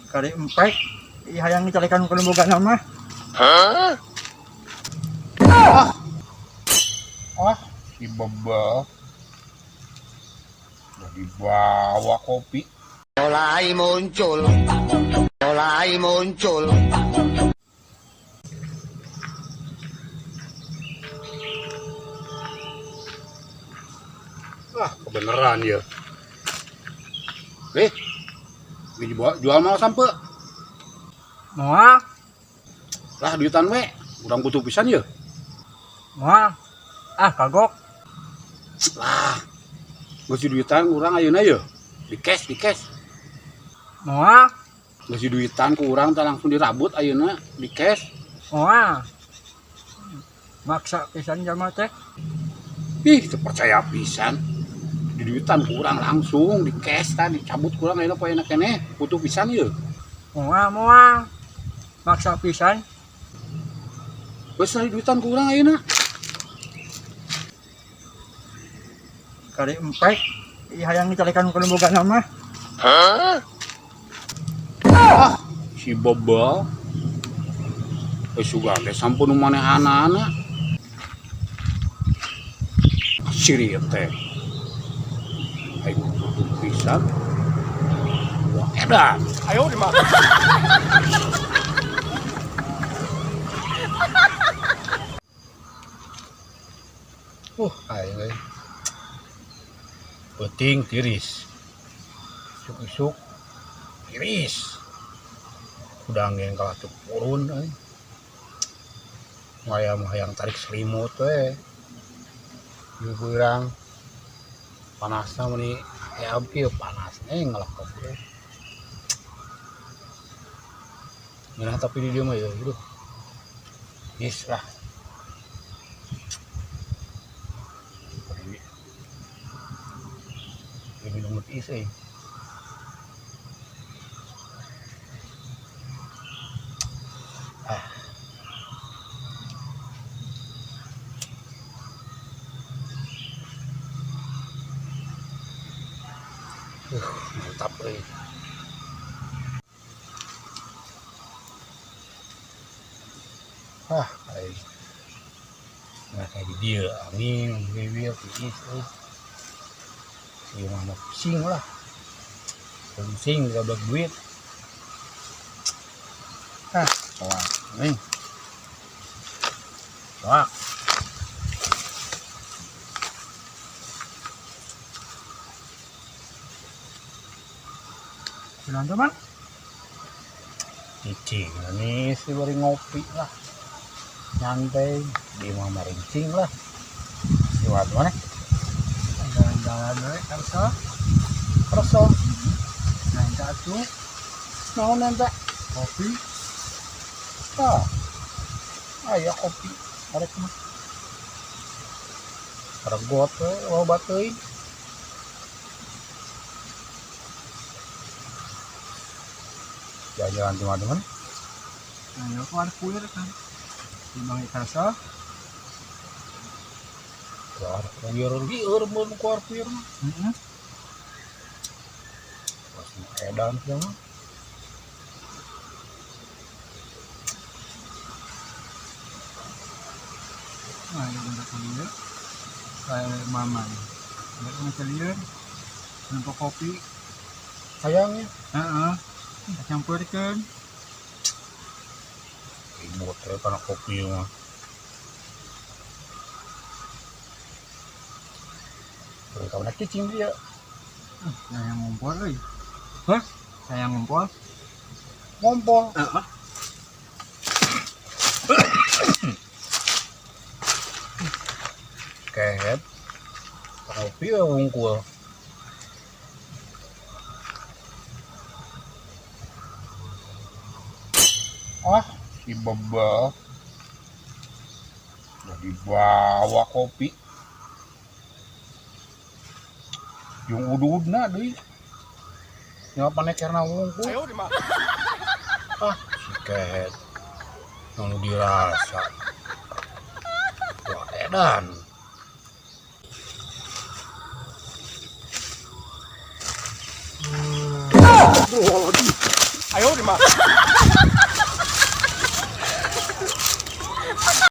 Kali empek, ih hayang dicarikan ku nu boga nama. Ah, si bebel. Udah dibawa kopi. Mulai muncul, mulai muncul. Ah, kebeneran ya. Eh, ini dibawa jual mal sampe. Moal, Lah duitan we, urang butuh pisan ya. moal. Ah, kagok. Lah, geus duitan urang ayeuna ye. Di cash, di cash. Moal, Geus duitan ku urang teh langsung dirabut ayeuna di cash. moal. Maksa pisan jalma teh. Ih, teu percaya pisan. Di duitan ku urang langsung di cash tah dicabut ku urang ayeuna poe keneh. Butuh pisan ye. Moal, moal. Maksa pisan. Geus lah duitan ku urang ayeuna. Kali empek, ih hayang dicarikan ku nu boga nama. Ah, si bebel. Eh sugan teh sampun nu manehanana. Siri teh. Aing butuh pisan. Wah, edan. Ayo di. Aing euy. Peuting tiris. Isuk-isuk tiris. Udang yang kalah teu purun euy. Hayang hayang tarik selimut we. Ieu beurang. Panasna meuni aya kieu panas ngelekep we. Ngeunah tapi di dieu mah ya aduh. Geus lah. Ini minum tiis euy. Ah. Mantap euy. Ah, aing. Nah, kayak di dieu angin, bibir tiis euy. Ieu mah mah pusing lah. Pusing goblok duit. Ah, soak nih. Soak. Kunaon teman? Cicing nih si bari ngopi lah. Nyantai di imah marincing lah. Di mana? Jalan-jalan we karso. Kerso. Nanta atuh Naon nanta? kopi. Ah. Aya kopi. Arek mah. Regot we loba teuing. Jalan-jalan di mana-mana. Ayo keluar kuir kan. Di Bang Karso. Keluar kuir lieur mun keluar kuir mah. Heeh. Pas edan sia mah. Ayo bentar kuir. Kayak mama. Bentar ngecelian. Nempo kopi. Sayangnya Heeh. Campurkeun. Ribut we kana kopi mah. Terus kamu nak cicing dia. Saya ngumpul euy. Hah? Saya ngumpul. Ngompol. Heeh. Kehet. Kopi we wungkul. Ah, si bebel. Udah dibawa kopi. Jeung ududna deui. Nya panekerna wungkul. Ayo di. Ah, si kehet. Nu dirasa. Wah, edan. Astagfirullahaladzim. Ayo di mah.